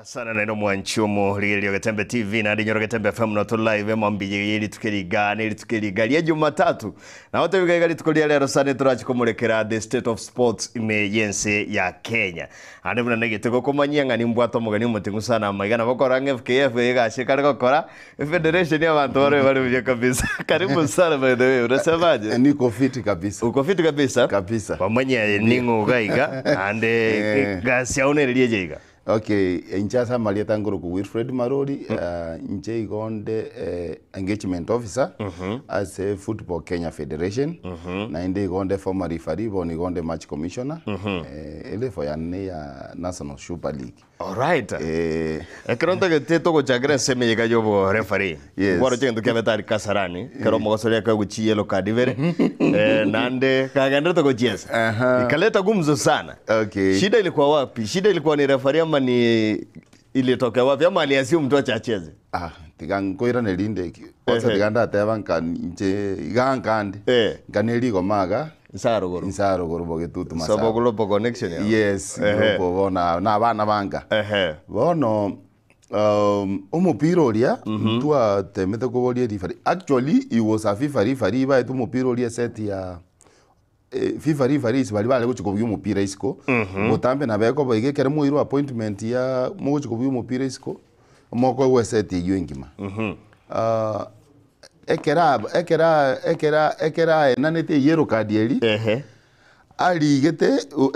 Asana naende omwanchi omorigereria o Getembe TV naende inyora Getembe FM noto live emambia ye rituko eri iga ne rituko eri iga ria Jumatatu. Nabo tobiga iga rituko ria rero sana torachi komorekera the state of sports ime y'ense ya Kenya. Ande buna negete gokomanyia ng'a nimbwate omogeni omoting'u sana amaiga nabo okora ng'a FKF egasi ekare gokora Federation y'abanto barwe bare buya kabisa. Karibu sana by the way, unasemaje? Niko fiti kabisa. Uko fiti kabisa? Kabisa. Wamanyia aye ning'o iga iga naende Eh. gasi yao nere riaye iga. Okay, inche ase amarieta nkorokwa Wilfred Marori, ah, inche igo nde eh, engagement officer ase Football Kenya Federation, naende igo nde former referee, bono igo nde match commissioner, eh, elevel yane ne ya National Super League. Alright. Eh, Ekero ntagete togochakera ase emeyega y'oborefari, Yes. nkwaroche egento kiabete aria Kasarani, ekero omogosori akaegwa chiyellow card ibere, eh, naende kagenderete gochiesa. Aha. Ikaleta gumzo sana. Okay. Shida ilikuwa wapi? Shida ilikuwa ni refari ama ni ilitokea wapi ama aliassume mtu acha acheze? Ah, tiga nkoirane rinde eki. Kwanza Ehe. tiga ndateba nka inche iga nkande. Eh. Nkane rigoma iga. Nsarogoro. Nsarogoro bogetutu masaba. Sobo global connection yao. Yes, Ehe. global bono na abana banka. Ehe. Bono um, omopira oria twatemete koboria referee. Actually he was a FIFA referee baete omopira oria set ya eh, FIFA referees baria bare gochia kobugia omopira isiko. Botambe nabo ekoba iga ekero mwairwe appointment ya mogochia kobugia omopira isiko, mokoegwa eset eywo engima. Ah, ekero aba ekero ekero ekero aenanete eyellow card eria, Ehe. arigete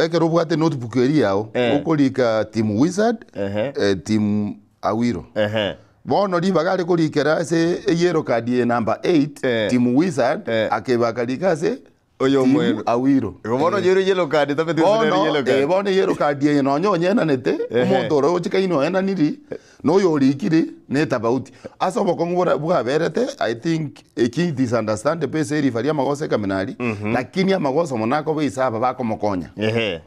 ekero obwate notebook eria yao, Eh. okorika team wizard, Ehe. eh, team awiro. Ehe. Bono ribaga are korikera ase eyellow card eye number 8, Eh. team wizard, Eh. akeba akarika ase Oyo team omweno. awiro. Igo bono onye yellow card tameti gose nere Bono, yellow eh, card. bono eyellow card eye nonye onyenanete, Ehe. omonto ore ochikaine oenaniri, na oyo orikire, na etafauti. Ase obokong'u bora bwaberete, I think eki it is understandable ase erifa ria amagoso ekaminari, lakini amagoso mono akoba ase aba bakomokonya. Ehe.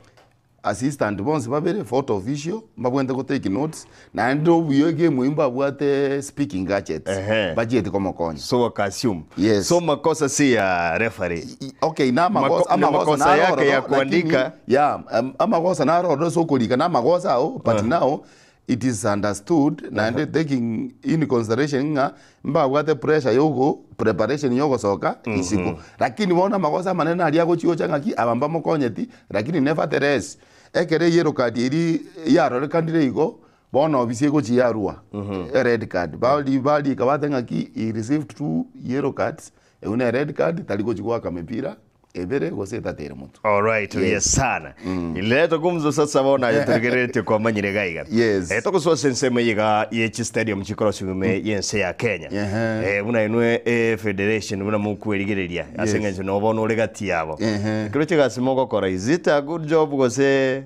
Assistant bonsi babere, fourth official, mbabwenerete go take notes, naende obuya egame eywo mbabwate speaking gadgets, Ehe. bachieti komokonya. So waka-assume. Yes. So makosa si ya referee. Okay, na amagosa Mako- ni amagosa makosa naro yake ororo, ya kuandika. lakini yeah, um, amagosa naro ororo ase okorika na amagosa ao but now it is understood naende taking in consideration ng'a mbabwate pressure yogo preparation yogosoka isiko lakini bono amagoso amanene aria agochi gocha ng'aki aba mbamokonyeti lakini nevertheless ekero eyellow card eria yarorekanire igo bono obisi egochi yarua red card bari barika bateba ng'aki he received two yellow cards eywo ne red card tari gochi goaka mipira ebere gose etato ere motwe. Alright, buya Yes. sana. Ileta gumzo sasa bono aye torigereretie kwamanyire iga iga. Yes. Eh, togosoa ase ensemo eye iga ye chistadium chikorosiwa ime y'ense ya Kenya. Ehe. Eh, buna inwe eh, federation buna mokwerigereria ase Yes. eng'encho noo bono ore gati yabo. Ehe. Ekero chigasi mogokora is it a good job gose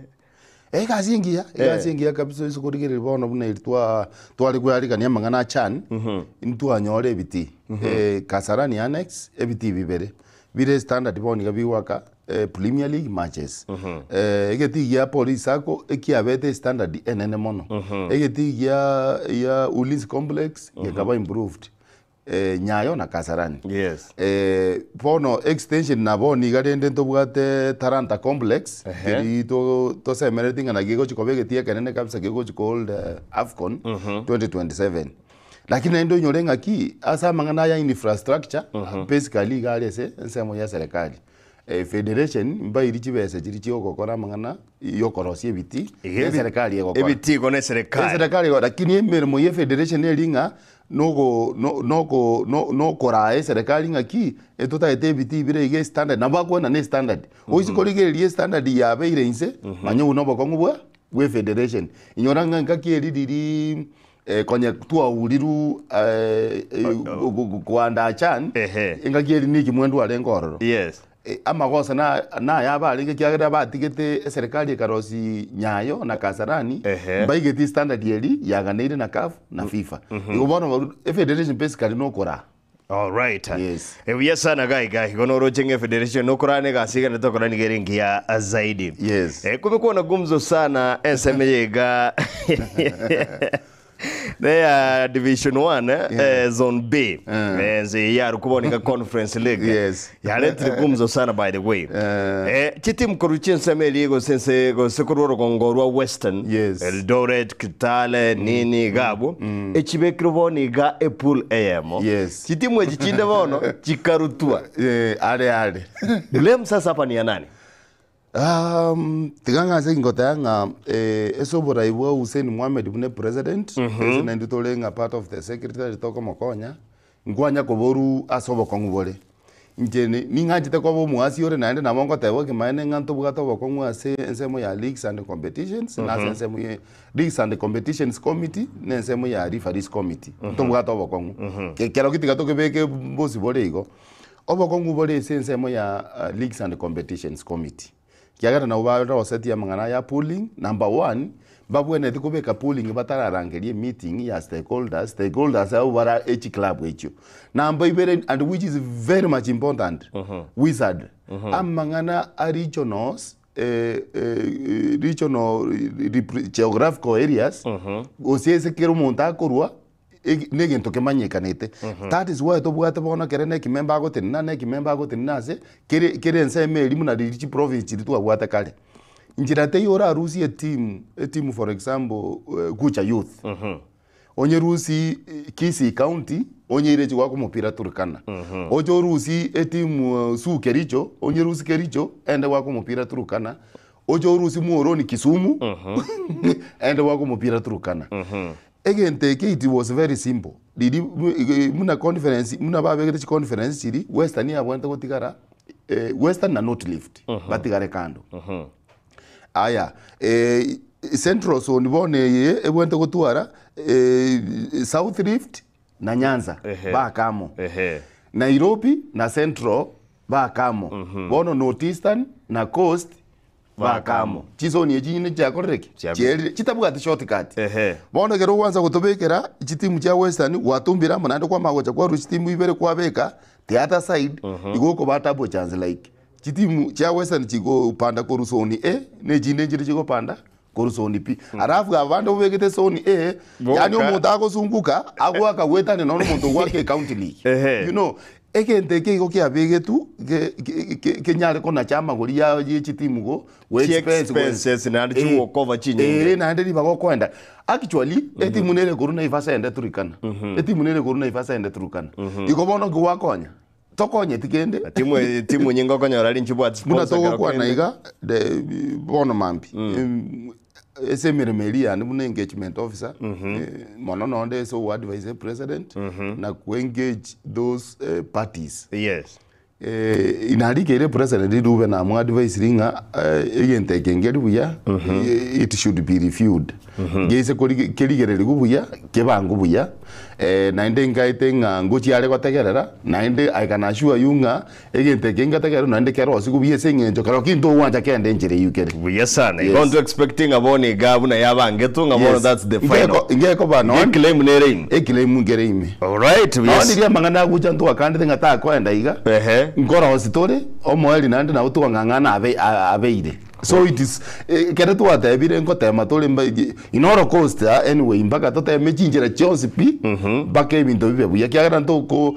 Egasi engiya, egasi engiya kabisa ase korigereria bono buna eri twa tware koarigania amang'ana a CHAN, ntwanyora ebitii Kasarani Annex ebitii bibere, bire standard bono iga bigoaka Premier League matches. Egetii gia Police Sacco ekiabete estandard enene mono, egetii gia gia Ulinzi Complex gekaba improved. Nyayo na Kasarani. Yes. Bono extension na bono iga rende ntobwate Talanta Complex Ehe. keri to tosemereti ng'a naki egochi koba egetii ekenene kabisa kegochi ko hold Afcon 2027. Lakini naende onyore ng'aki ase amang'ana aya infrastructure basically iga are ase ensemo ya eserekari. Federation mbairi chibesa chiria chiogokora amang'ana yokorosia ebitii Iga na eserekari egokora. Ebitii igo na eserekari. Eserekari egokora lakini emeremo ya efederation neri ng'a nogo no noko no nokoraa eserekari ng'aki etotagete ebitii bire iga estandard nabo bakoenda na estandard. Oise korigereria estandard yabeire inse manya obwo na obokong'u bwa bwa efederation. Inyora ng'a engaki eri riria konye twaurirwe koandaa CHAN, Ehe. engaki eri Nick Mwendwa arenge ororo. Yes. Amagoso na naya abarenge ekiagera batigete eserekari ekarosia Nyayo na Kasarani, Ehe. mbaigeti standard eri yaganeire na CAF na FIFA. Igo bono baru efederation basically nokoraa. Alright. Yes. Ebuya sana gai gai. Igo noroche ng'a efederation nokorana egasi iga tokora nigo ere engiya zaidi. Yes. Eh, kumekuwa na gumzo sana ensemo eye iga. Neya Division 1 eh, Zone B. Eh, nse yarukuboneka Conference League. Yes. Yaretire gumzo sana by the way. Eh, chitimu korwa chinsemo eria gose nse gose korwa orogongo rwa Western. Yes. Eldoret, Kitale, nini iga abwo. Echibekirwe bono iga epool eyemo. Yes. Chitimu echi chinde bono chikarutwa. Eh, are are. Blame sasa hapa ni ya nani? Um, tiga ng'ase ngoteba ng'a eh, ase oborai bwa Hussein Mohamed buna epresident, ase naintwe tore ng'a part of the secretary tokomokonya, nkwanya koboru ase obokong'u bore. Inche ni ning'anchete koba omoasi ore naende nabo ngoteba ekemanene ng'a ntobwate obokong'u ase ensemo ya leagues and competitions, na ase ensemo ya leagues and competitions committee, na ensemo ya referees committee, ntobwate obokong'u. Ekero ki tiga tokebeke bosi bore igo. Obokong'u bore ase ensemo ya Leagues and Competitions Committee, ekiagera nabwo barosetie amang'ana aya pooling, number one, mbabwenereti kobeka pooling batararangeria emeeting ya stakeholders, stakeholders abwo bara echiclub echio. Number ibere and which is very much important, wizard, amang'ana a regionals regional geographical areas, gose ase kera omonto akorwa, Eki negento kemanyekanete. That is why tobwate bono ekere na ekimemba agotenena na ekimemba agotenena ase kere kere ensemo eria buna riria chiprovince chiria twabwate kare. Nchera teiyo orarusie etimu etimu for example Gucha Youth, onyerusie Kisii County onyeire echi goaka omopira Turkana, oche orusie etimu Suu Kericho onyerusie Kericho ende goaka omopira Turkana, oche orusie Muhoroni Kisumu ende goaka omopira Turkana. Egento eke it was very simple, riria buna conference buna babegete chiconference chiria, Western yabwenerete gotigara Western na North Rift batigare kando. Aya, Central Zone bono eye ebwenerete gotwara South Rift na Nyanza baka amo, Nairobi na Central baka amo, bono North Eastern na Coast baka amo. Chisoni echi nyine chiakorire ki? Chiabe. Chierire, chitabwati shortcut. Ehe. Bono ekero ogwansa gotobekera chitimu chia Western, gwatumbire amo naende kwamanya gocha kwarwa chitimu ibere kwabeka the other side, igo okoba double chance like chitimu chia Western chigopanda korwa zone A, na echinde nchire chigopanda korwa zone B. Alafu aba bande obegete zone A, Boka. yaani omonto agosunguka, agoaka goetania nonye omonto ogoaka ecounty league. Ehe. You know, Egento eke igo kiabegetwe ge- ge- ge- kenyare konacha amagori ya ye chitimu go go expense go- Chi-expenses naende Eh, chigokoba chinyinge. eh, naende ribaga okoenda actually etimu nere korwa Naivasha ende Turkana etimu nere korwa Naivasha ende Turkana igo bono nki gwakonya tokonyeti kende Timu timu nyinge okonyora rinchibwate buna sponsor kero togokwana kende. iga the bono mambia Ase emeremo eria yane buna engagement officer, mono nonde ase ogoadvise epresident, na koengage those parties. Yes. Narikeire epresident rirube namoadviserie ng'a egento eke nkeri buya, it should be reviewed. Ngeise kori kerigererigwe buya, kebangwe buya, naende nkaete ng'a ngochia are gotegerera, naende I can assure you ng'a Egento eke ngetegerwe naende kerosiwe buya ase eng'encho kero ki ntogwancha kende enchera eyio kere. Buya sana. Yes. Igo nto expecting ng'a bono iga buna yabangetwe ng'a bono Yes. that's the final. Ngeko- ngekoba Iga nonye eclaim nere ime. eclaim nkere ime. Alright, Nonye yes. riria amang'ana agocha ntwakandete ng'a takoenda iga, Ehe. nkorosi tore, omoerio naende nabo twang'ang'ana abe abeire. So it is ekero twatebire ngotema tore mba in all cost anyway mpaka toteme chinchera chionsi pi mpaka ebinto bibe buya ekiagera ntoko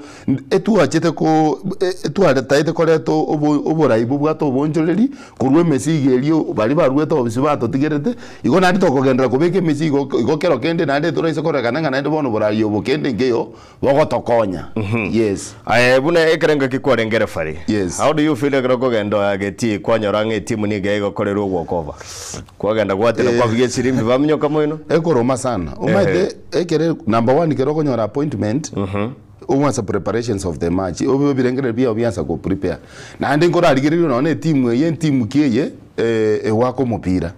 etwachete ko etwaretaete koreta obo oborai bobwate obonchoreri korwa emesigo eria baria baruete obisi batotigerete igo naende tokogenderera kobeka emesigo igo kero kende naende toraise korekana ng'a naende bono oborai obo kende nkeiyo bogotokonya yes. Aye buna ekerengo eki kwarenge referee, Yes. how do you feel ekero okogenda getii kwanyora ng'a etimu nigo egokorerwa ogwokova? Kwagenda gwatera kwabugia esirimbi baminyoka moino? Ekoroma sana. Omanyete ekere number one ekero okonyora appointment ogwansa preparations of the match obe ebirengererio biao biansa go prepare. Naende nkorarigereria nonye na etimu eye entimu ki eye egoaka omopira.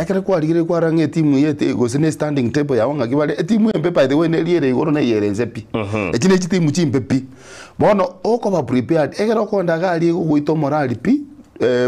Ekero kwarigereria kwarora ng'a etimu eye ete gose ne standing table yabo ng'aki bare, etimu embe by the way neri ere igoro na eye ere inse pi. Echi ne chitimu chimbe pi. Bono okoba prepared, ekero okoenda iga aria egogoita omorari pi,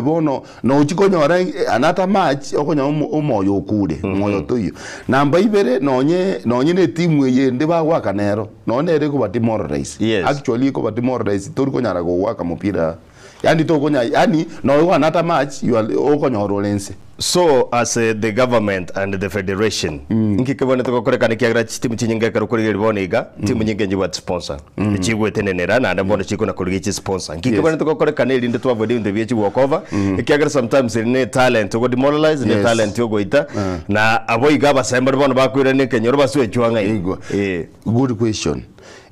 bono nochi konyora another match okonyora omo omoyo okure, moyo toiyo. Namba ibere nonye nonye na etimu eye ende bagoaka nero, nonye nere ekoba demoralize. Yes. Actually ekoba demoralize tori konyara gogoaka mopira. Yaani tokonya yaani nonya another match you are okonyora ore inse. So as the government and the federation nki kebwenerete gokorekana ekiagera chitimu chinyinge ekero okorigereria bono iga timu nyinge nchibwati sponsor echigwetenenera naende bono chikona korigia chisponsor nki Yes. kebwenerete gokorekana erinde to avoid ebinto ebi echi walk over ekiagera sometimes eri ne talent ogo demoralize ne Yes. talent ogoita na abo iga abasae mbare bono bakoirania ekenyoro baswe echwang'a iga Igwa. Eh. Good question.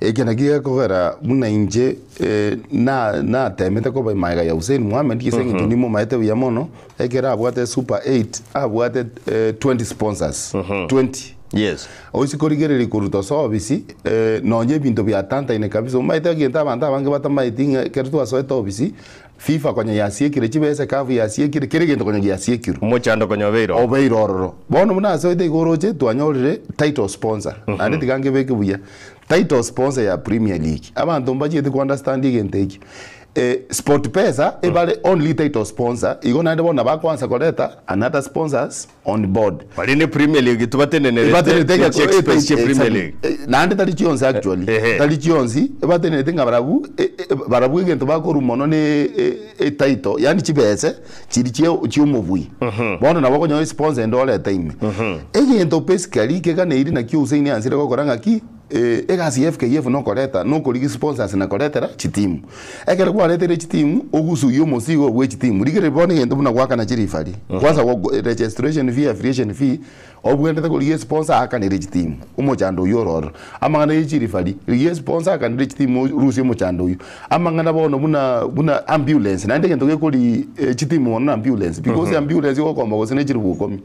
Eke nakio gekogera buna inche eh, na natemete koba magega ya Hussein Mohamed gese eng'encho nimomaete buya mono, ekero abwate Super 8 abwate eh, 20 sponsors 20 Yes. Oise korigereria korwa tosoa ofisi eh, nonye ebinto biatantaine kabisa omaete egento abanto abange batamaeti ng'a ekero twasoete ofisi FIFA konya yasiekire chibesa CAF yasiekire kera egento konya giasiekirwe Omochando konya obeire oo. obeire ororo. Bono buna asoete igo oroche twanyorire title sponsor naende tiga nkebeke buya title sponsor ya Premier League abanto mbachieti ko understand egento ekio eh, SportPesa ebare only title sponsor igo naende bono nabakoansa koreta another sponsors on board. Baria ne Premier League tobatenenerete Ebatenerete ne chi expense chia Premier exactly. League. Eh, naende tari chionsi actually Ehe. tari chionsi ebatenerete ng'a barabwo eh, eh, barabwo egento bakorwa mono ne eh, etitle yaani chibese chiri chia chia omobui bono nabo okonyora esponsor ende orete ime egento basically keganeiri naki Hussein ansire gokora ng'aki eh, egasi ya FKF nokoreta nokorigia sponsors na koretera chitimu ekero kwareteire chitimu ogusuia omosigo bwe chitimu rigereria bono egento buna goakana chirifari kwanza go registration fee affiliation fee obwenerete korigia sponsor aakanere chitimu omochando oywo ore ororo amang'ana ya chirifari rigia sponsor aakanere chitimu orusie omochando oywo amang'ana bono buna buna ambulance naende egento gekori eh, chitimu mono na ambulance because ambulance egokomba gose na chiribu ikomi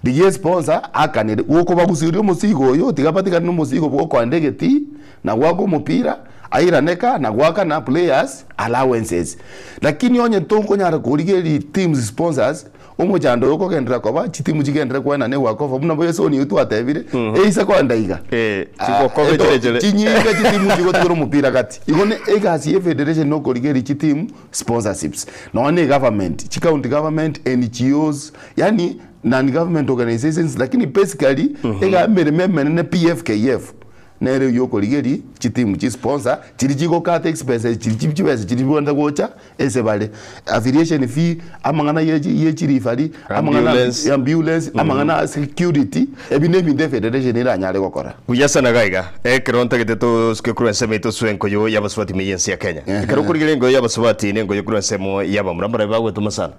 rigia sponsor aakanere gokobagusiria omosigo oyo tiga batigane na omosigo bwa okoenda egetii na goaka omopira airaneka na goakana players allowances lakini onye tokonyara korigereria teams sponsors omochando oyo okogenderera koba chitimu chigenderere koenana egoaka ofa buna boyesoni oywo twatebire eise koenda iga Eh, chigokobe chire chire. chinyinga chitimu chigotigera omopira gati igo ne egasi ya efederation nokorigereria chitimu sponsorships nonya na egovernment chicounty government NGOs yani non government organizations lakini basically ega emeremo emenene PFKF nere oywo okorigeria chitimu chisponsor chiri chigokata expenses chiri chi chibesa chiri chibwenerete gocha ase bare affiliation fee amang'ana ye chi ye chirifari amang'ana Ambulance. ambulance amang'ana a security ebi na ebinto efederation eranyare gokora. Buya sana iga iga, ekero ntagete tosuke korwa ensemo yaito sue enkoyo y'abasubati ime y'ense ya Kenya. Ekero okorigereria enkoyo y'abasubati na enkoyo korwa ensemo y'abamura mbarabwo bagwetoma sana.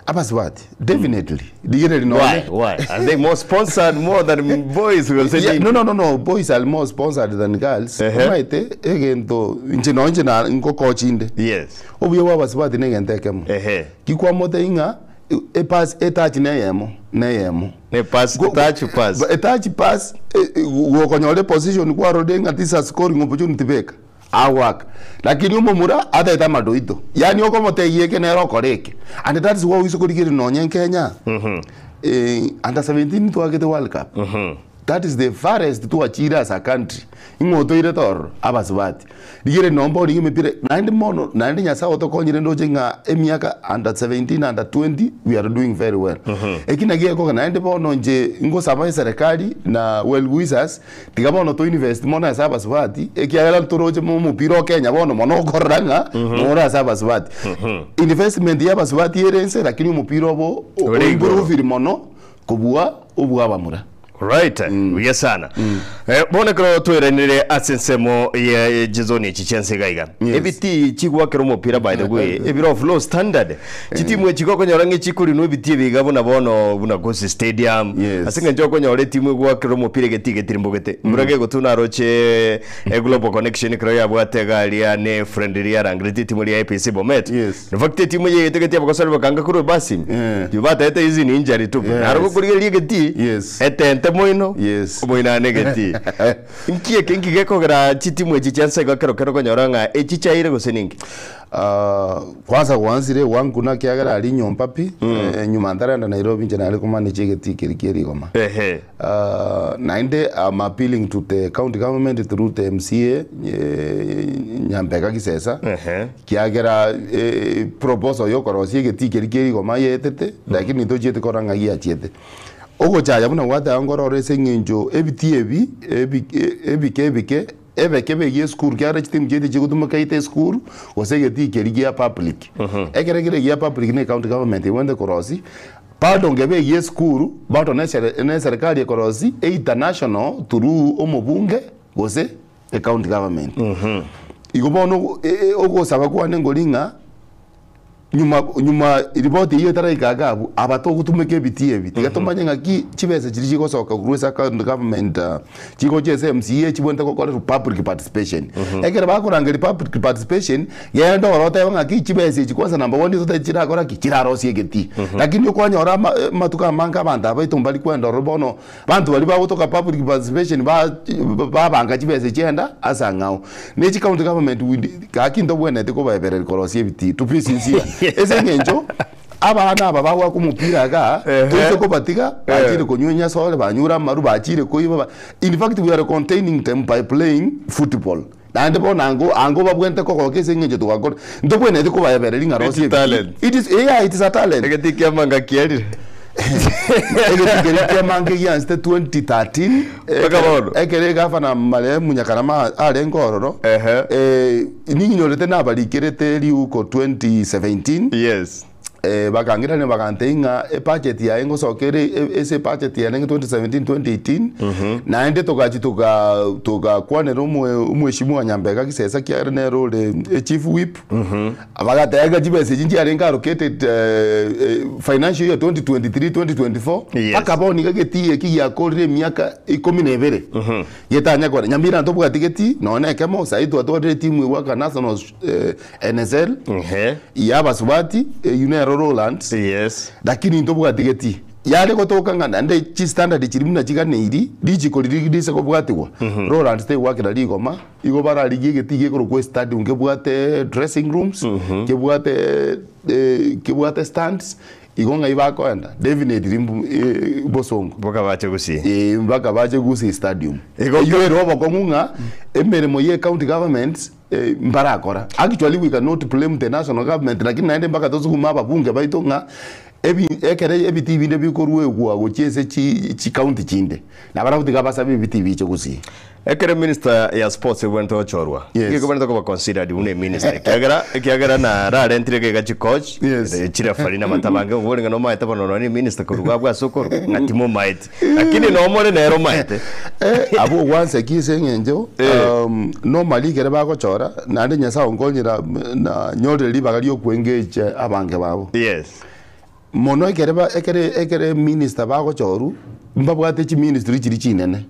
Abasubati definitely rigereria Why? nonye Why? Are they more sponsored more than boys? Gose Yeah, nini? no, no, no, no. Boys are more sponsored than girls. Ehe. Omaete egento inche no inche na ngokochi inde. Yes. Obuya bwa abasubati na egento ekemo. Ehe. Kikwamote ing'a epass etouch na eyemo na eyemo. Ne pass, touch pass. Etouch pass gokonyora eposition kwarorire ng'a this a scoring opportunity beka agoaka. Lakini omomura ataete amadoido. Yaani okomotebia eke nere okora eke. And that is why oise korigereria nonye Kenya under 17 twagete world cup. That is the farthest twachire as a country. Ing'o otoirete ororo abasubati. Rigereria nomba oringe emepira naende mono naende Nyasaye otokonyire ndoche ng'a emiaka under 17 under 20 we are doing very well. Eki naki gekoga naende bono inche ngosaba eserekari na well wishers tiga bono to invest mono ase abasubati ekiagera ntoroche mo omopira o Kenya bono mono okorora ng'a nore ase abasubati. Investment ya abasubati ere ense lakini omopira obo Ore igoro. oimprovire mono kobua obwa abamura. Right, buya sana. Eh, bono ekero tweranire ase ensemo ya chizoni echi chianse iga iga. Yes. Ebiti chigwakera omopira by the way, ebiro of low standard. Chitimu echi gokonyora ng'a chikorinwa ebiti ebi iga buna bono buna Gusii Stadium. Yes. Ase eng'encho okonyora etimu egwakera omopira egeti getirimbogete. Mbura gegotuna aroche eh, Global Connection ekero yabwate egari ane friendly yarangereti etimu eria ya APC Bomet. Yes. In fact etimu eye yaetegeti abagosori bakanga korwa ebasi. Yeah. Batete hizi ni injury tu. Yes. Naro gokorigereria egeti. Yes. Etente moino. Yes. Omoino ane egeti. Nki eke nki gekogera chitimu echi chiansa iga kero kero okonyora ng'a echi chiaire gose ninki? Ah, kwanza gwansire gwankuna kiagera aria nyomba pi eh, nyuma ntarenda Nairobi inche nare komanage egeti keri kia rigoma Ehe. Naende I'm appealing to the county government through the MCA eh, Nyambega Gisesa Ehe. kiagera eh, proposal yokorosia egeti keri kia rigoma yetete lakini tochiete korora ng'a giachiete ogochaya buna gwateba nkorora ase eng'encho ebiti ebi ebi ebike ebike ebeke begie esukuru kiagera chitimu chiaito chigotumeka either esukuru gose egeti keri gia public. Ekere kere gia public na ecounty government ebwenerete korosia. Bado ngebegie esukuru, bado ne eserekari ekorosia international through omobunge gose ecounty government. Igo bono ogosaba kwane nkori ng'a nyuma nyuma ripoti eyio etaraika iga abwo, aba togotumeka ebitii ebi, tiga tomanye ng'aki chibesa chiria chigosoka korwa ase county government chigochia ase MCA chibwenerete gokorerwa public participation. Ekero bakorangeria public participation, genda ororo otebe ng'aki chibesa echi kwanza number one nigo totagete chirakora ki? Chirarosie egetii. Lakini okwanyora ama amatuko amange abanto aba baito mbari kwenda ororo bono, abanto baria bagotoka public participation ba babanga chibesa chiaenda ase ang'ao. Ne chicounty government we gaki ntobwenereti kobaebereria korosia ebitii to be sincere. Ase eng'encho abana aba bagoaka omopira igaa, toise kobatiga bachire konywa enyasore, banyure amaru, bachire koiba ba in fact we are containing them by playing football. Naende bono ango ango babwenerete kogoka ase eng'encho togakora, ntobwenereti kobaebereria ng'a rosia It's ebitii. talent. It is yeah it is a talent. Egetii kia manga kiarire. Egetii keria kia manga egiansete 2013 Mpaka bono. ekere egavana marehemu Nyakarama arenge ororo Ehe. eh, ninyorete nabarikerete riuko 2017 Yes. eh, bakang'irania bagantebia ng'a ebudget yaye ngosoka ere e- ase ebudget yarenge 2017 2018 naende togachi toga togakwanera omoe omweshimiwa Nyambega Gisesa ekiagera nere ore echief whip Bagateba ng'a chibesa echi nchiarenge allocated financial year 2023 2024 Yes. mpaka bono iga egetii eki giakorire emiaka ikomi na ebere getanya kore Nyamira ntobwati getii nonya na ekemo saii twatwarire etimu egwaka national NSL Ehe. ya abasubati eywo nero Rolands Yes. lakini ntobwati getii yare gotoka ng'a naende chistandard chiria buna chiganeiri richiko riria rise kobwatigwa Rolands tegwakera rigoma Igo bararigie egetii gekorokwa estadium nkebwate dressing rooms, kebwate kebwate stands, igo ng'ai bakoenda? Definitely mbu bosongo. Boka bache gusii. Eeh mpaka bache gusii stadium. Igo Eywo ere obokong'u ng'a emeremo ya ecounty government mbarakora. Actually we cannot blame the national government lakini naende mpaka tosugume ababunge baito ng'a ebi ekere ebitii binde bikoruegwa gochia ase chi chicounty chinde, nabarabwo tiga basabe ebitii biche gusii. Ekero eminister ya sports ebwenerete gochorwa, Yes. nigo ekobwenerete koba considered buna eminister ekiagera ekiagera nararentire iga iga chicoach, Yes. chirefari na amatabange obore ng'a nomaete bono nonye na eminister korwa iga abwo ase okorwa ng'a timomaeti. Lakini nomore nere omaete. Eh, abwo ogwanseki ase eng'encho normally ekere bagochora naende Nyasaye onkonyera na nyorire ribaga ria okoengage abange babo. Yes. Mono ekere ba ekere ekere minister bagochorwa, mbabwate chiministry chiria chinene.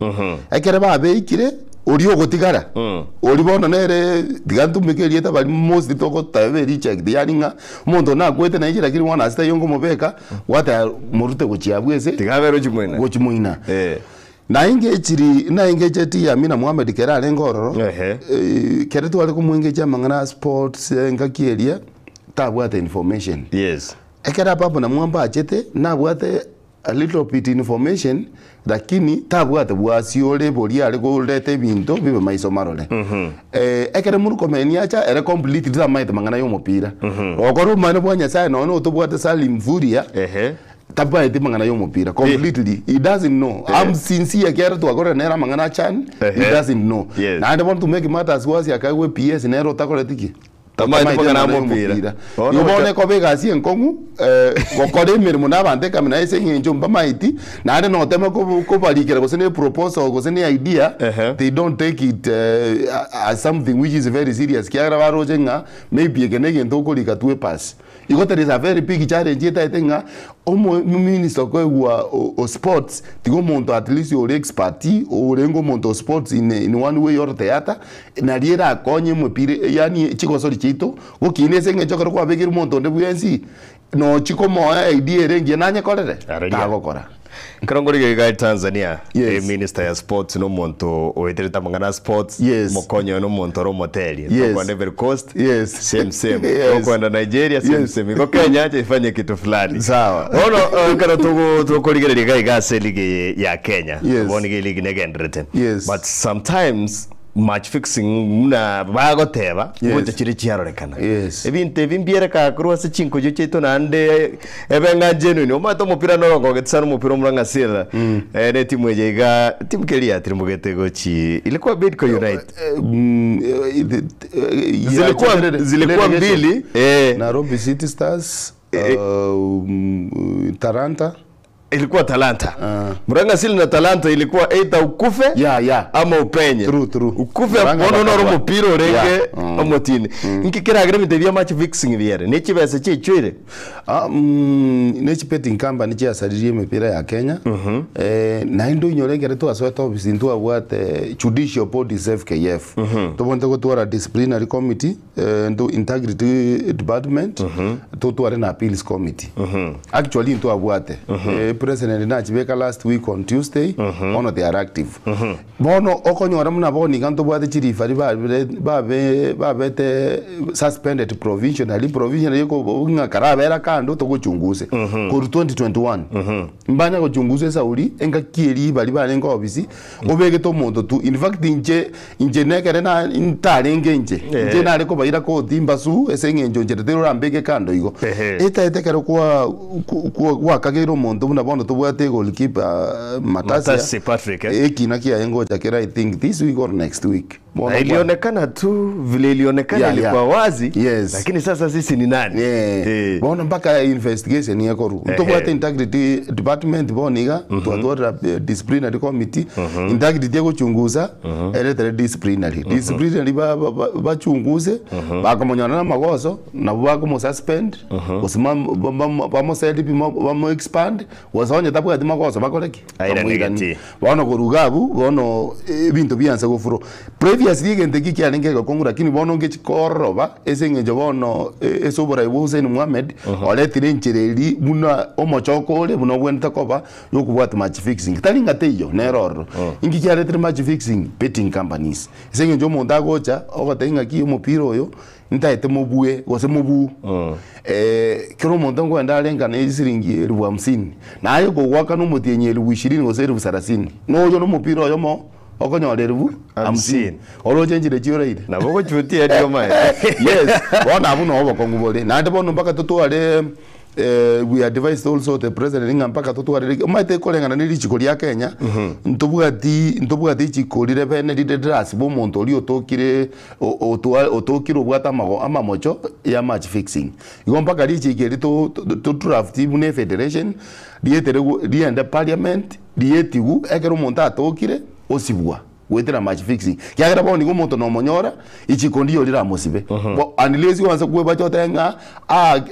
Ekere babeikire, oria ogotigara, oria bono nere tiga ntumeke erieta baria mostly togoteba ereject yaani ng'a omonto one akwete nainche lakini bono ase taiyo nkomobeka, gwateba morute gochia abwo ase Tiga abere ochia moina. gochia moina. Eh. Naengechiri naengecheti Amina Mohamed kere arenge ororo, Ehe. kere tware komoengecha amang'ana a sports engaki eria, tabwate information. Yes. Ekero Ababu na Mwamba achete, nabwate a little bit information, lakini tabwate bwasi ore boria are koreta ebinto bibe maiso marore. Ekero Murkomen acha, ere completely tamaete mang'ana ya omopira. Gokora obomaene bwa Nyasaye nonya na otobwate Salim Mvurya, Ehe. tabaeti mang'ana ya omopira completely. He doesn't know. I'm sincere ekiagera twakorire nere amang'ana a CHAN, he Ehe. doesn't know. Yes. Naende bono to make matters worse akaegwa ePS nere otakoreti ki? Tamaeti Tamaeti amang'ana amang'ana y'omopira. y'omopira. Bono Igo bono gocha- ekoba egasi enkong'u gokora emeremo na abanto ekamina ase eng'encho mbamaeti, naende noteme kobo kobarikera gose na eproposal gose na eidea, Ehe. they don't take it as something which is very serious ekiagera baroche ng'a maybe eke na egento okorika tu epasi. Igo there is a very big challenge etaete ng'a omo ominister okoegwa o o sports tiga omonto at least ore expert orenge omonto o sports in in one way or the other Nario erakonye emepira yaani chigosori chiaito gokina ase eng'encho ekero kwabekire omonto onde bwensi nochi komoa idea ere engiya nanyekorere? Areria. Tagokora. Ekero nkorigia iga Tanzania, Yes. eminister ya sports na omonto oeterete amang'ana a sports, Yes. omokonyi oye na omonto ore omoteri. Yes. Tokwenda Ivory Coast, Yes. same same. Yes. Tokwenda Nigeria, same Yes. same. Igo Kenya acha ifanye kitu fulani. Sawa. Bono ekero togo tokorigereria iga iga ase eligi eye ya Kenya, Yes. bono iga eligi negendererete. Yes. But sometimes Match fixing buna bagoteba Yes. ngocha chire chiarorekana. Yes. Ebinto ebi mbiereka korwa ase chinkoyo chiaito naende ebe ng'a genuine. Omanyete omopira noro ngogete sana omopira omura ng'a Sila eh, ne timu eye iga timu keria yatirimogete gochi ilikuwa Bidco United. Zilikuwa zilikuwa mbili eh, Nairobi City Stars. Talanta. Ilikuwa Talanta. Murang'a Seal na Talanta ilikuwa either ukufe Yeah, yeah. ama upenye. True, true. Ukufe Murang'a bono noro bakagwa. omopira orenge Yeah. Mm. omotini. Nki keragere ebinto bia match fixing biere? Ne chibesa chiaichoire? Ah, ne chibetting company chiasaririe emepira ya Kenya. Eh, naende oinyore ekero twasoete office ntwabwate judicial bodies FKF. Tobwenerete gotwara disciplinary committee, eh, nto integrity department, totware na appeals committee. Actually ntwabwate. Eh, president nachibeka last week on Tuesday, bono they are active. Bono okonyora buna bono iga ntobwate chirifari babere babe babete suspended provisionally, provisionally eko ng'a karabera kando togochunguse. Korwa 2021, mbanya gochungusa esauri engaki eria baria barenge ofisi, obegete omonto tu, in fact inche inche nekere na ntarenge inche, inche nare kobaira koti mbasu ase eng'encho inche teri orambeke kando igo. Etaete ekero kwa kwa gwakageire omonto buna bono tobwate egoalkeeper Matasia, Matasi Patrick, eh? ekina kiaye ngocha kere I think this week or next week. Bono Na ilionekana tu vile ilionekana Yeah, ilikuwa yeah. wazi Yes. lakini sasa sisi ni nani? Yeah. Bono mpaka investigation yekoru ntobwate integrity department bono iga twatwarera disciplinary committee integrity egochunguza eretere disciplinary disciplinary bachunguze bakomonyora na amagoso nabo bakomosuspend gose bamosend bamo expand gose onye tabwati magoso bakore ki? Airane Bamoiranie. gati. Bono koruga abwo bono ebinto biansa gofuro previously egento eki kiarenge egekong'u lakini bono ngechikororoba ase eng'encho bono ase oborai bwa Hussein Mohammed oretire enchera eri buna omochoko ore buna obwenerete koba ya okobwata match fixing tari ng'a teiyo nere ororo inki kiaretire match fixing betting companies ase eng'encho omonto agocha ogotebia ng'aki omopira oyo ntaete mobue gose mobuu kera omonto nkoenda arengane esiringi elfu hamsini naye kogoakana omotienyi elfu ishirini gose elfu sarasini noyo na omopira oyomo okonyora elfu hamsini Hamsini. oroche enchera chioraire Nabo ogochutia erio omanyete. Yes, bono abwo nabo obokong'u bore naende bono mpaka totware we advised also the president ng'a mpaka totware omanyete koreng'ana na richiko ria Kenya ntobwati ntobwati richiko rire bene rire rirasibe omonto oria otokire otokire obwate amago amamocho ya match fixing igo mpaka richiko eri to to draft buna efederation rietere riende parliament rietiwu ekero omonto atokire osibwa goetera match fixing kiagera bono igo omonto nomonyora ichiko ndiyo riramosibe unless oanse kwebacha otebe ng'a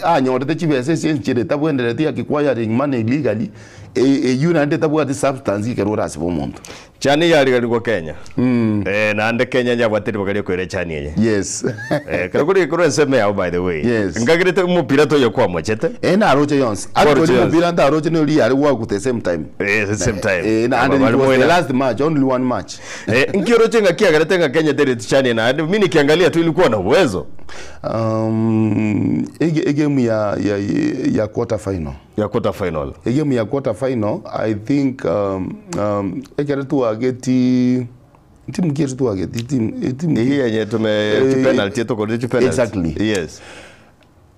anyorete chibesa ase enchera etabwenereti acquiring money illegally eywo naende etabwati substance ekero orasibe omonto. Chani yariganigwa Kenya. Eh, naende Kenya yabwate ribaga riokoira echani eye. Yes. Eh, kero kori korwa ensemo yao by the way. Yes. Nkagerete omopira toyo kwamochete. Eh, naroche yonsi. Kwaroche Actually yonsi. omopira ntaroche nori yare gwaku the same time. Eh, the same time. Eh, na and Aba it bari was the moina. last match, only one match. Eh, nkioroche ng'a kiagerete ng'a Kenya tereti chani naende mi nikiangalia tu ilikuwa na uwezo. Egame ya ya ya quarter final. Ya quarter final. Egame ya quarter final I think ekere twageti timu ki twageti team team Hii yenye tume penalty tukorire penalty. Exactly. Yes.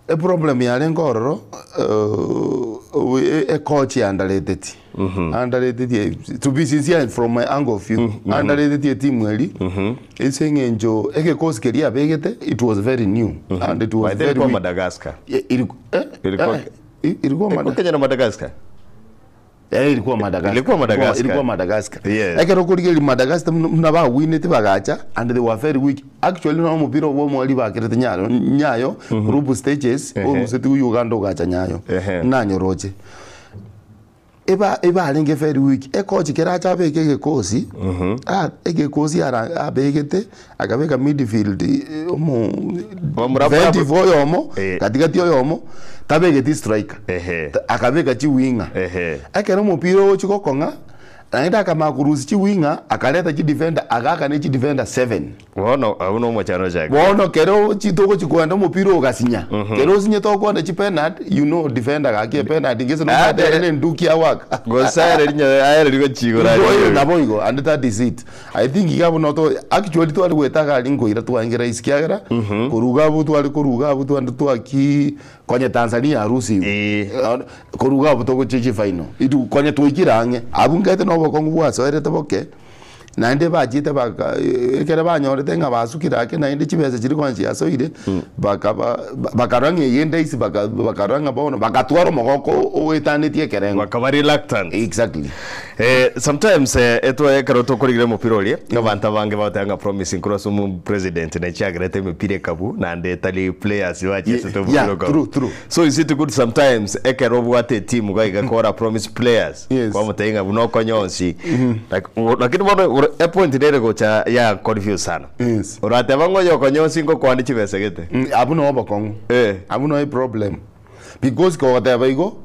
E problem yarenge ororo e coach yandareteti andareteti to be sincere from my angle of view andareteti etimu eri ase eng'encho egekosi keria abegete it was very new and it was By then very ilikuwa weak. Madagascar. Eh, Ilikuwa ilikuwa Ilikuwa Kenya na Madagascar. Eh, ilikuwa Madagascar. Ilikuwa Madagascar. Ilikuwa Madagascar. Yes. Ekero korigereria Madagascar muna bawinete bagacha and they were very weak. Actually no omopira obwo omwari bakerete nyayo nyayo group stages oruseti Uganda ogacha nyayo. Nanyoroche. Eba ebarenge very weak. Ekochi keracha abeke egekosi. Ah, egekosi ara abegete akabeka midfield omo Bamura- defensive oyomo katikati oyomo tabegeti striker. Akabeka chiwinga. Ekero omopira ogochi gokong'a naende akamanya korusia chiwinga akareta chidefender agaka ne chidefender 7. Bono abwo na omochano ochake. Bono kero chitogochi kwenda omopira ogasinya kero osinyete okonda chipenalty you know defender gaki epenalty gese Ah, nomanyete ere nenduki awaka. Gose aere rinya aere rigochigora. Igo nabo igo and that is it. I think iga bono to actually twari gwetaga ari nkoira twaengera isi kiagera koruga abwo twari koruga abwo twande twaki konye Tanzania arusi koruga abwo togochia chifinal. Itu konye twaikire ang'e abwo nkaete na obokong'u bwasoerete boke. Naende bachiete baka ekere banyorete ng'a basukire ake naende chibesa chiria konya chiasoire, bakaba bakarora ng'a eye ndaisi baka bakarora ng'a bono bagatwara omogoko oetanetie ekerengo. Bakaba reluctant. Exactly. Eh, sometimes eh, etwa ekero tokorigereria omopira oria, abanto abange bagoteba ng'a promising korwa ase omo president nechiagerete emepira ekabu naende etari players bachesete omopira Yeah, okabu. true, true. So is it good sometimes ekero obwate etimu iga iga kora promise players Yes. kwamotebia ng'a buna okonya onsi like lakini bono ore epoint nere gocha ya confuse sana. Yes. Orateba ng'a oyo okonya onsi ngokwane chibesa gete. Mm, abwo noo obokong'u. Eh. Abwo noo eproblem. Because kogoteba igo,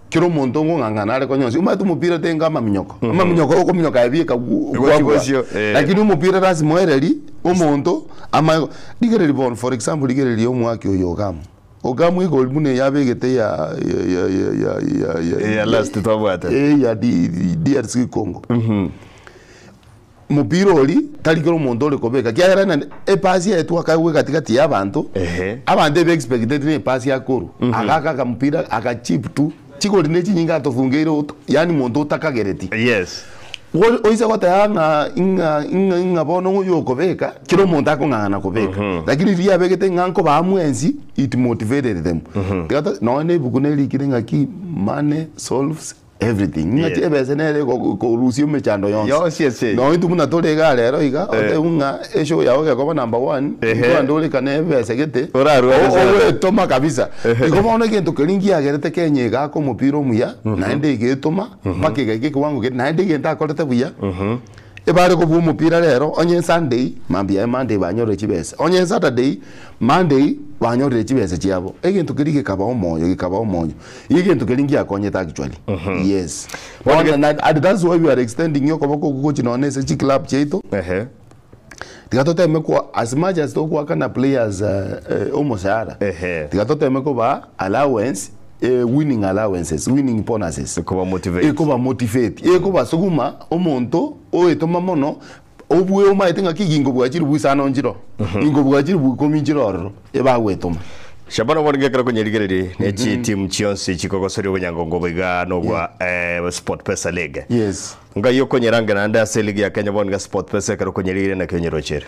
kera omonto ngong'ang'ana are konya onsi. Omanyete omopira tenga amaminyoko. Amaminyoko okominyoka aye bieka Gochi kwabua. bosio, eh. Lakini omopira lazima oereri omonto amanye rigereria bono for example rigereria omwaki oyo Ogamu. Okamwa igori buna eyabegete ya ya ya ya ya ya Eya last twabwate. Eh, ya D- DRC Congo. Mopira ori tari kera omonto ore kobeka kiagera naende epasi yaetwe akaegwa egatigati ya abanto Ehe. abanto ebe expected na epasi akorwa agaka akamopira agachip tu chigori ne chinyinge atofungeire ot- yaani monto otakagereti. Yes. Bono oise goteba ng'a ing'a ing'a ing'a bono oyo okobeka, kera omonto akong'ang'ana kobeka. Lakini riria abegete ng'a nkobaa mwensi, it motivated them. Tiga to nonye na ebuku nerikire ng'aki money solves everything. Ng'aki Yes. ebesa nere ego korusia emechando yonsi. Yonsi ase. Nonye intwe buna tore igaa rero iga, otebe ng'a eshow yago gekoba number one, Ehe. intwe ande oreka na ebesa gete, Orarware o- sana. ogwetoma kabisa. Igo bono egento keria nkiagerete Kenya egaka omopira omuya, naende egetoma. Mpaka egaika ekewango keria, naende egento akorete buya, ebare kobua omopira rero, onye Sunday, mambia yaye Monday banyorire chibesa, onye Saturday, Monday banyorire chibesa chiabo. Egento keria gekabaa omoyo, gekabaa omoyo. Igo egento keria ngiakonyete actually, yes. Bono na and that's why we are extending okoboko okwo gochia nonye na ase chiclub chiaito, Ehe. tiga toteme kwa as much as togoakana players omoshahara, Ehe. tiga toteme kobaa allowance winning allowances, winning bonuses. Ekoba motivate. Ekoba motivate, ekobasuguma omonto oetoma mono, obue omaete ng'aki ginko bwachire bwisano nchiro, ginko bwachire bwikomi nchiro ororo, ebagwetoma. Shabana bono gekero konyerigereria ne chitimu chionsi chikogosoria obonyangongo obo iga nobwa SportPesa League. Yes. Ngai okonyerange naende ase eligi ya Kenya bono iga SportPesa ekero okonyerigereria naki onyerochere.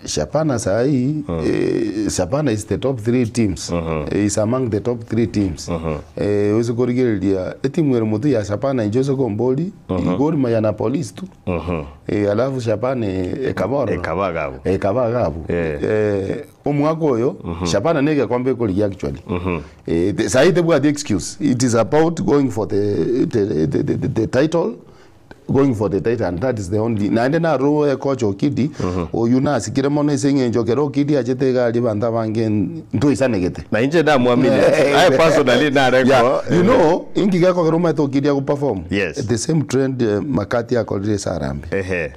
Shabana sahi eh, Shabana is the top three teams Eh, is among the top three teams Eh, ose korigereria etimu ere motwe ya Shabana inche ose kombori Gor Mahia na Police tu Eh, alafu Shabana ekaba ororo Ekaba agabo. ekaba agabo Eh. Eh, omwaka oyo Shabana na egekombe ekorigia actually Eh, sahi tebwati excuse it is about going for the, the, the, the, the title going for the title and that is the only naende naro ekocha Okidi oyio nasikire mono ase eng'encho kero Okidi achete iga aria abanto abange ntoisanegete. Na inche ndamwamini. I personally nareko. Yeah, you know inki gekogera omanyete Okidi agoperform Yes. the same trend eh, Makati akorire ase Harambee. Ehe.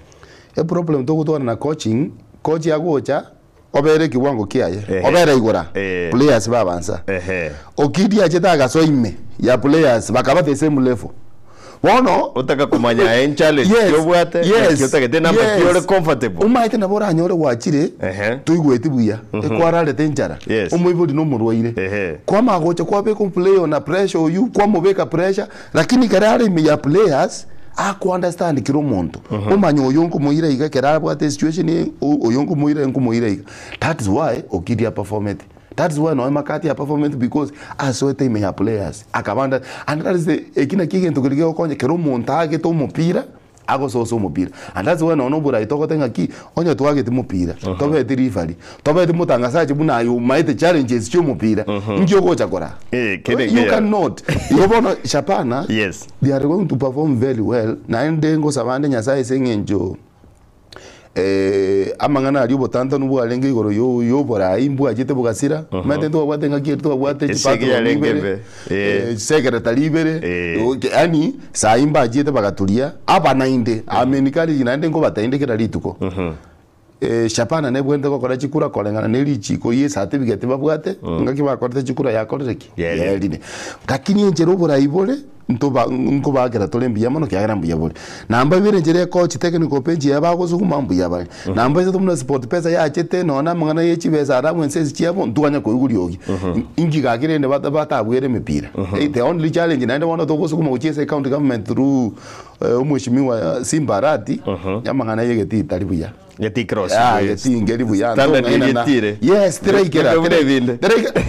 Eproblem togotwara na coaching, coach agocha obere ekiwango kiaye Ehe. obere igora Eh. players babansa Ehe. Okidi achete agasoa ime ya players bakaba the same level bono Otaka komanya aye nchallenge Yes, ki obwate, yes, naki otagete namba ki yes. ore comfortable. Omaete nabo oranyore gwachire Ehe. toigweti buya ekwararete enchara Yes. omoibori nomorwaire Ehe. kwamanya gocha kwabeka omuplayer ona pressure oywo kwamobeka pressure lakini ekero are ime ya players ako understand kera omonto omanya oyo nkomoira iga ekero abwate esituation eye oyo nkomoira nkomoira iga that is why Okidi aperformete. That is why nonya Makati aperformete because asoete ime ya players akaba under and that is the eki nakio egento keria kegokonya kera omonto aagete omopira agososa omopira and that's why nonya oborai togote ng'aki onye twagete mopira tobete referee tobete motangasaji buna aye omaete challenges chia omopira inki ogocha koraa Eh, kere you nkeya. cannot igo bono Shabana Yes. they are going to perform very well naende ngosaba ande Nyasaye ase eng'encho Amang'ana aria obotantanu bwarenge igoro y'oboraai mbwachete bogasira, omanyete ntwabwate engaki eri twabwate Esegi chipatron yarenge ibere, ebe, eh. chisekretary ibere, Eh. oke yaani saii mbachiete bagaturia, aba naende, I'm encouraging naende nkobatebia inde kera rituko. Shabana nebwenerete gokora chikura koreng'ana ne richiko rie certificate babwate, ngaki bakorete chikura yakorire ki? Yaerire. Yaerire. Lakini enchera oborai bore, ntoba nkobakera tore mbuya mono kiagera mbuya bore. Namba ibere enchera ekochi technical bench eye bagosuguma mbuya bare. Namba isato buna Sportpesa yachete nonya na amang'ana ye chibesa aria amo ense chiabo ntwanya koigwa riogi. Inki gaki rende bata batabuere emepira. The only challenge naende bono togosuguma gochia ase ecounty government through Omweshimiwa Simba Arati, amang'ana y'egetii tari buya. Getii cross. Ah, getii nkeri buya. Standard Ntong'ainana. egetire. Yes, teraikera. Buna ebinde. Teraikera.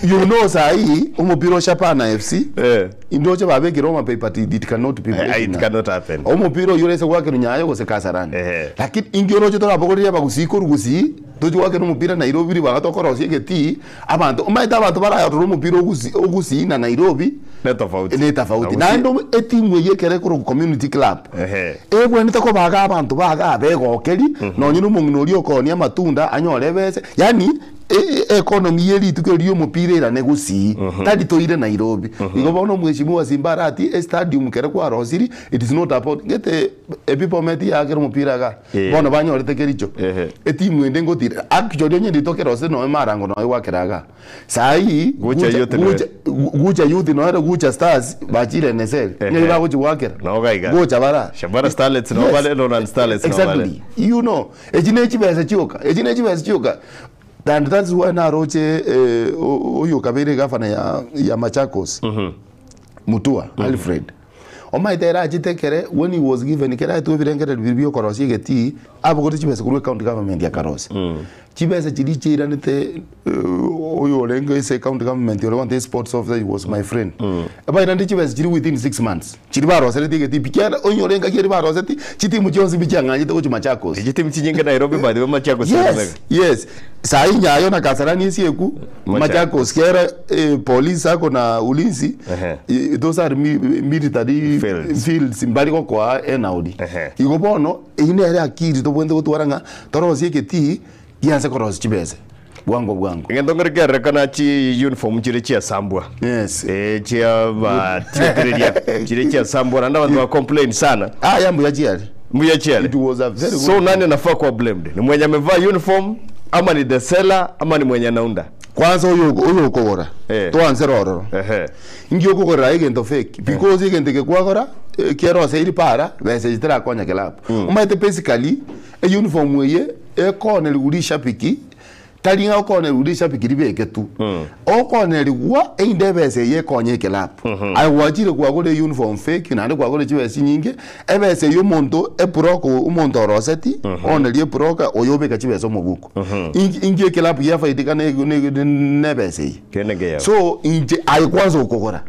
You know sahi omopira o Shabana FC Eh. indoche babekire Homa Bay but it cannot be Eh, it cannot happen. Omopira oyio orese goakerwa Nyayo gose Kasarani. Ehe. Lakini inki oroche torabogorerie abagusii korwa Gusii tochi goakera omopira Nairobi ribaga tokorosia egetii abanto omanyete abanto barayarore omopira ogusi ogusii na Nairobi Ne tofauti. ne tofauti. Gusii- Naende omo- etimu eyio ekero ekorokwa community club Ehe. ebwenerete kobaga abanto baga abegokeri nonye na omong'ina oria okoonia amatunda anyore ebese yaani e- e- economy ye rituko erio omopira erane gusii tari toire Nairobi. Igo bono omweshimiwa Simba Arati estadium kere kwarosiri it is not about gete ebibomet yaakera omopira igaa Eh. bono banyorete Kericho Ehe. etimu ende ngotira actually onye ritokerose noe Marango noe gwakera igaa. Saii Gucha Gucha- Youth Gucha- Gu- Gucha Youth noere Gucha Stars bachire NSL Ehe. ng'ai bagochi goakera Nao gaiga. Gucha bara Shabana Starlets nao bare, Lowland Starlets nao bare. Exactly you know echi ne chibesa chioka echi ne chibesa chioka and that's why naroche eh, o- oyo okabeire gavana ya, ya Machakos Mutua Alfred Omaete ere achete ekere when he was given kere aetwe ebirengererio biria bia okorosia egetii abogorete chibesa korwa ecounty government akarosia. Chibesa chiria chiairanete oyo orenge ase ecounty government ore gwancha sports officer he was my friend. Bairanete chibesa chiria within 6 months chiria baroseretie egetii pi kiagera onyore engaki eria barosetie chitimu chionsi pi chiang'anyete gochia Machakos. Chitimu chinyinge Nairobi by the way Machakos Yes, yes. Sahi Nyayo na Kasarani esieku Machakos kera eh, police sacco na ulinzi Ehe. eh, those are mi, military Fields. fields mbari gokoa enauri Ehe. igo bono eyio nere akili tobwenerete gotwara ng'a torosie egetii gianse korosia chibesa bwango bwango Egento nkere kerorekana chi uniform chire chiasambwa. Yes. Eh, chia batietereria chire chiasambwa naende abanto ba complain sana. Aya mbuya chiare Mbuya chiare. It was a very So good nani anafaa kuwa blamed? Ni mwenye amevaa uniform ama ni the seller ama ni mwenye anaunda? Kwanza oyo oyo okogora Eh. twanse rororo Ehe. Inki okogorera egento fake because egento eke kwagora eh, kieroseiri para besa echi terakonya club. Omanyete basically euniform eye ekonerigwa rishabiki tari ng'a okonerigwa rishabiki ribeke tu. Okonerigwa erinde ebesa eye ekonye eclub. Aye gwachire kwagora euniform fake naende kwagora chibesa chinyinge, ebesa eywo omonto ebroker omonto oroseti onerie ebroker oyo obeka chibesa omobuko. Inki inki eclub giafaidika ne ne ne ebesa eye. Kende nkeyao. So inche aye kwanza okogora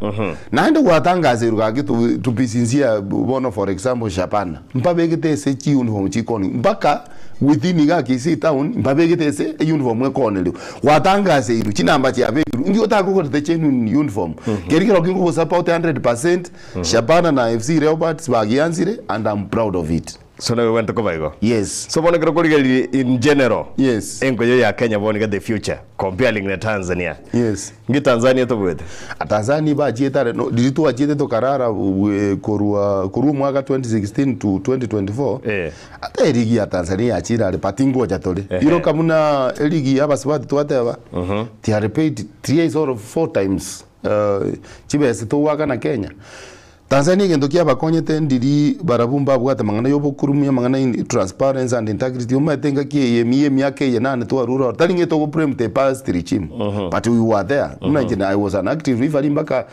naende gwatangaserwa gaki to, to be sincere bono for example Shabana mbabegete ase chiuniform chikoni mpaka within iga Kisii town mbabegete ase euniform ekonerwa gwatangaserwa chinamba chiabekirwe inki otakogorete genuine uniform keri kero kingogosupport 100% Shabana na FC Leopards bagianzire and I'm proud of it. So nawe gwente koba igo. Yes. So bono ekero okorigereria in general. Yes. Enkoyo ya Kenya bono iga the future comparing na Tanzania. Yes. Nki Tanzania tobwete? Tanzania bachiete are no riria twachiete tokarara korwa korwa omwaka 2016 to 2024 Eh. ata erigi ya Tanzania yachire are but ngocha tore iroka buna erigi ya abasubati twateba they are paid three or four times chibesa togoakana Kenya. Tanzania egento kiabakonyete ndiri barabwo mbabwate amang'ana y'obokurumi amang'ana in transparency and integrity omanyete engaki eye emiya emiaka eye nane twarure oro tari ng'a togo blame the past regime but we were there buna inche I was an active referee mpaka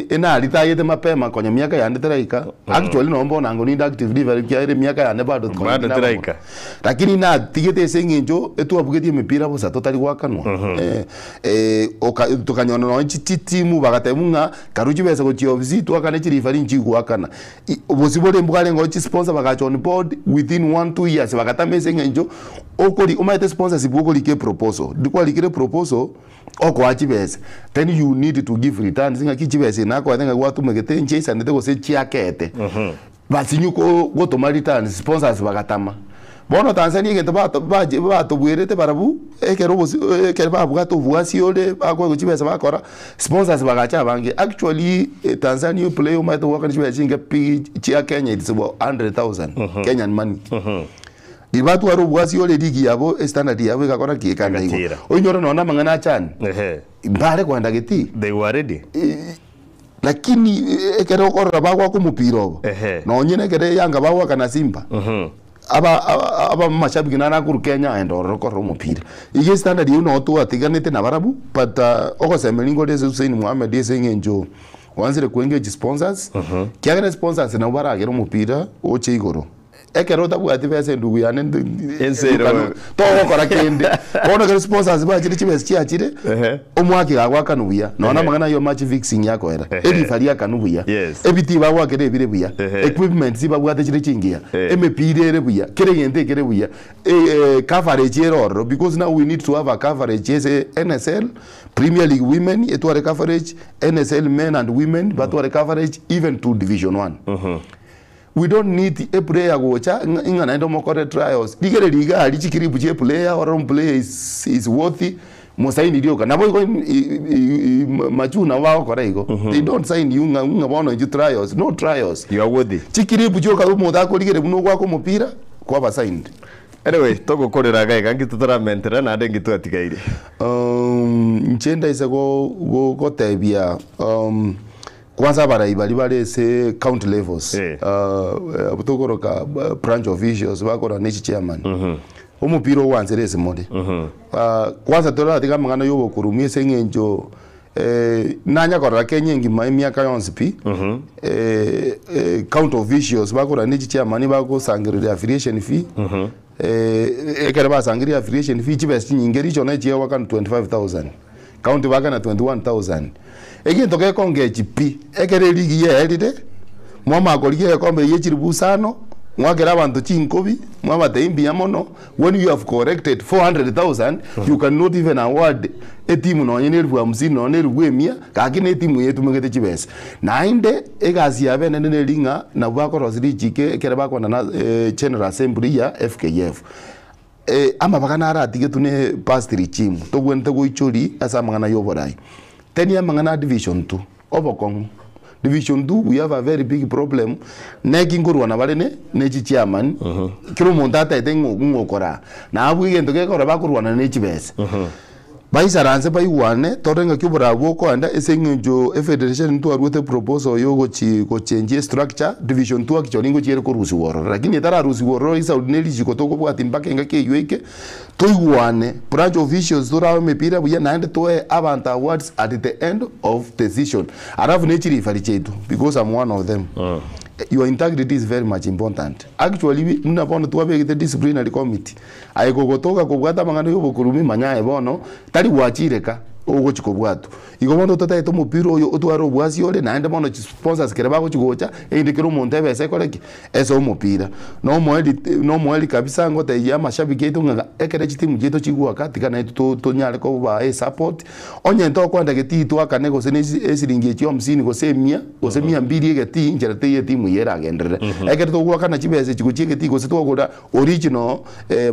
enaritayete mapema konya miaka yane teraika actually nonye bono ango ninde active referee ekiagera emiaka yane bado konya Bado ndinabwo. teraika. Lakini natigete ase eng'encho etwabugetie emepira bosa totari goakanwa tokanyora nonye chitimu bagatebiwa ng'a Karue chibesa gochia ofisi twakane chirifari nchigoakana. Obosio bore mbwarenge oo chisponsor bagacha on board within one two years bagatama ase eng'encho okori omanyete sponsorship okorika eproposal riria kwarikire eproposal okoa chibesa then you need to give returns ng'aki chibesa echi nakoete ng'a gwatumegete nchiaisanete gose chiakete Basinyu gotoma returns, sponsors bagatama. Bono Tanzania egento bato bache batobwerete barabwo, ekero obosi ekero babwate oboasi ore bakoegwa chibesa bakora, sponsors bagacha abange. Actually Tanzania eplay omanyete goakana chibesa chinke pi chia Kenya it's about 100,000 Kenyan money. Riria batwara obwasi ore eligi yabo estandard yabo egakora ki? Ekanda igo. Egatira. Oinyore nonya na amang'ana achani, Ehe. mbare koenda getii. They were ready. Lakini ekero okorora bagoaka omopira obo, Ehe. nonye na ekere Yanga bagoaka na Simba, aba aba abamashabiki naro akorwa Kenya aenda ororo korora omopira. Iga estandard eywo noo twatiganete nabarabwo, but ogosemeria nkore ase Hussein Mohammed ase eng'encho oansire ko engage sponsors, ekiagera sponsors nabwo baragere omopira oche igoro. Ekero otabwati besa endugu yane Ense ere bobe. togokora kende. Bono ekero sponsors bachire chibesa chiachire, Ehe. omwaki gagoakanwa buya, nonya Ehe. amang'ana ayio match fixing yakoera, Ehe. erifari akanwa buya, Yes. ebitii bagoakera ebire buya, Ehe. equipments babwate chire chingiya, Eh. emepira ere buya, kera egento ekere buya, eh, coverage ere ororo because now we need to have a coverage ase NSL, Premier League women etware coverage, NSL men and women batware coverage even to division one. We don't need a player gocha ng'a ing'a naende omokore trials. Rigereria iga aria chikiripu chia eplayer orore omoplayer is is worthy mosaini rioka. Nabo igo i- i- majuu nabo bagokora igo. They don't sign you ng'a ng'a bono inchuo trials, no trials. You are worthy. Chikiripu chioka omonto akorigereria buna ogoaka omopira kwaba signed. Anyway, togokorera iga iga nki totoramentera naende nki twatigaire. Inche ndaise go- go- gotebia Kwanza abarai baria bare ase county levels Eh. abwo tokoroka branch officials bakora ne chichairman omopira ogwansera ase more kwanza toratiga amang'ana ya obokurumi ase eng'encho nanya korora Kenya engima emiaka yonsi pi county officials bakora ne chichairman bagosangereria affiliation fee ekero basangereria affiliation fee chibesa chinyinge regional echiegwakana 25,000 county bakana 21,000. Egento gekongechi pi, ekero eligi yaerire, mwamanya korigia egekombe gie chilifu isano, mwakera abanto chinkobi, mwabatebia mbuya mono, when you have collected 400,000, you cannot even award etimu nonye na elfu hamsini nonye na elfu emia, gaki na etimu eye etumegete chibesa. Naende, egasi yabo enene neri ng'a nabwo bakorosia richiko ekero bakwana na general assembly ya FKF. Amabaga naratigetwe ne past regime, togwenerete goichoria ase amang'ana y'oborai. Teni amang'ana a division two, obokong'u. Division two we have a very big problem, neki nkorwana bare ne ne chichairman, kera omonto ataete ng'o ng'o okoraa. Na abwo egento gekogera bakorwana ne chibesa. Baisaranse baigwane, tore ng'aki oborabu bokoenda ase eng'encho efederation ntwaruete proposal ya ogochi gochenjia estructure, division two actually ngochi ere korusiwa ororo, lakini etararusiwa ororo esauri ne richiko tokobwatia mpaka engaki eywo eike, toigwane branch officials torabe emepira buya naende toe abanto awards at the end of the season. Alafu ne chirifari chiaito because I'm one of them, your integrity is very much important. Actually buna bono twabegete disciplinary committee. Aye kogotoka kobwata amang'ana y'obokurumi, manya aye bono tari gwachireka ogochia kobwatwa. Igo bono totaete omopira oyo otware obwasi ore, naende bono chisponsors kere bagochia gocha, erinde kera omonto ebesa ekore ki? Ase omopira. Nomoerio nomoerio kabisa ngotebia amashabiki aito ng'a ekere chitimu chiaito chigoaka tiga naintwe to tonyare kobaa esupport, onye tokoenda getii twakane gose na esi esiringi echio hamsini gose emia, gose mia mbiri egetii, nchera teiyo etimu eyio eragenderere. Ekero togoakana chibesa echi gochia egetii gose twagora Original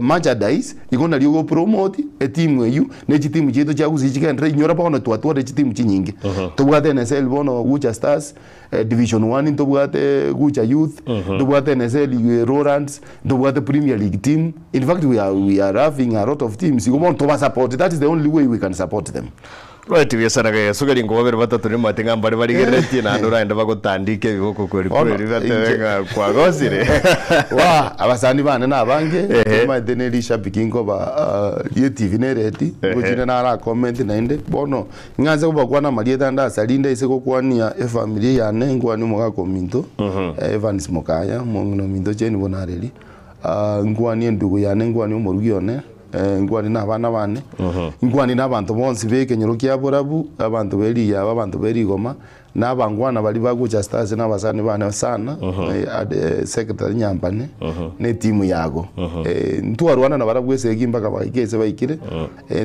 merchandise igo nario ogo promote etimu eywo ne chitimu chiaito chia gusii chigenderere inyora bono twatwarire chitimu chinyinge tobwate NSL bono Gucha Stars division one ntobwate Gucha Youth ntobwate NSL Lowlands ntobwate Premier League team in fact we are we are having a lot of teams igo bono toba support that is the only way we can support them. Right biasara gesugeria nkobabere batato nimanyete ng'a mbare barigereretie naende oraende bagotandike ebiboko kweri Bono, kweri batebe inche- ng'a kwagosire. Waa, abasani bane nabange Ehe. nimanyete ne rishabiki nkoba ah, rie TV na eredi Ehe. ngochire nara comment naende bono ng'anse kobakwana amarieta ande ase rinde ase gokwania efamiri yane nkwanie omogaka ominto eh, Evans Mokaya omong'ina ominto Jane Bonareri ah, nkwanie endugu yane nkwanie omorugi one Nkwane nabana bane, nkwane nabanto bonsi b'ekenyoro kia borabu, abanto be riyaaba, abanto be rigoma, na abangwana baria bagocha Stars na abasani bane sana, ade secretary Nyampane, na etimu yago. Ntwarwana nabarabwo esegi mpaka bagaika ase baikire,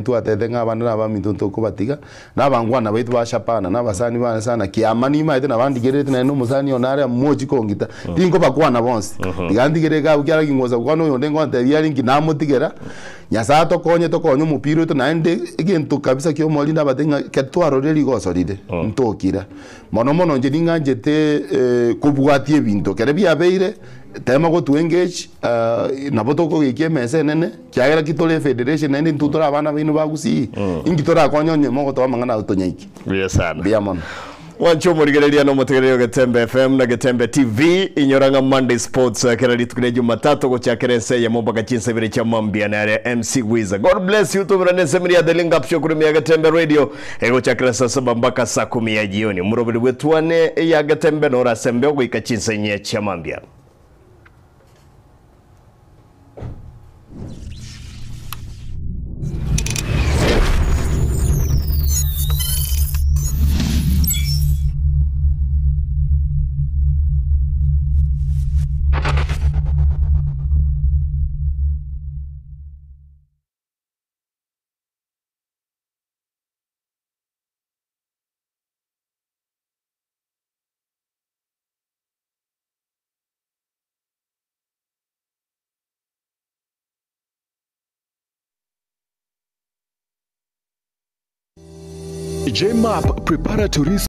ntwatete ng'a abande na abaminto ntokobatiga, na abangwana baito ba Shabana, na abasani bane sana, kiama nimaete nabandigererete naende omosani one are mochi kongita, tinkobakwana bonsi, tiga ndigere iga abwo kiagera kingosa gokwana oyonde ngontebia are nki namotigera, Nyasae atokonye tokonye omopira oito naende egento kabisa kia omorinde abatebie ng'a ekero twarorire rigoso rire, ntokira. Mono mono inche ning'anchete kobwatia ebinto ekero biabeire, tema gotu engage nabo tokogeikia emesa enene, kiagera ki tore efederation naende intwe tore abana baino ba Gusii, inki torakonye onye mogotoa amang'ana aywo tonyaike. Buya sana. Mbuya mono. Mwanche omorigereria na omotegereria o Getembe FM na Getembe TV, inyora ng'a Monday Sports kera rituko ria Jumatatu gochakera ensa eyemo mpaka chinsa ibere chia mambia nere MC Wiza. God bless you toberane ensemeri ya The Link Up Show korwa ya Getembe Radio egochakera saa saba mpaka saa kumi ya jioni. Omoroberi bw'etuane ya Getembe nore ase embeo goika chinsa inye chia mambia. Jmap Preparatory.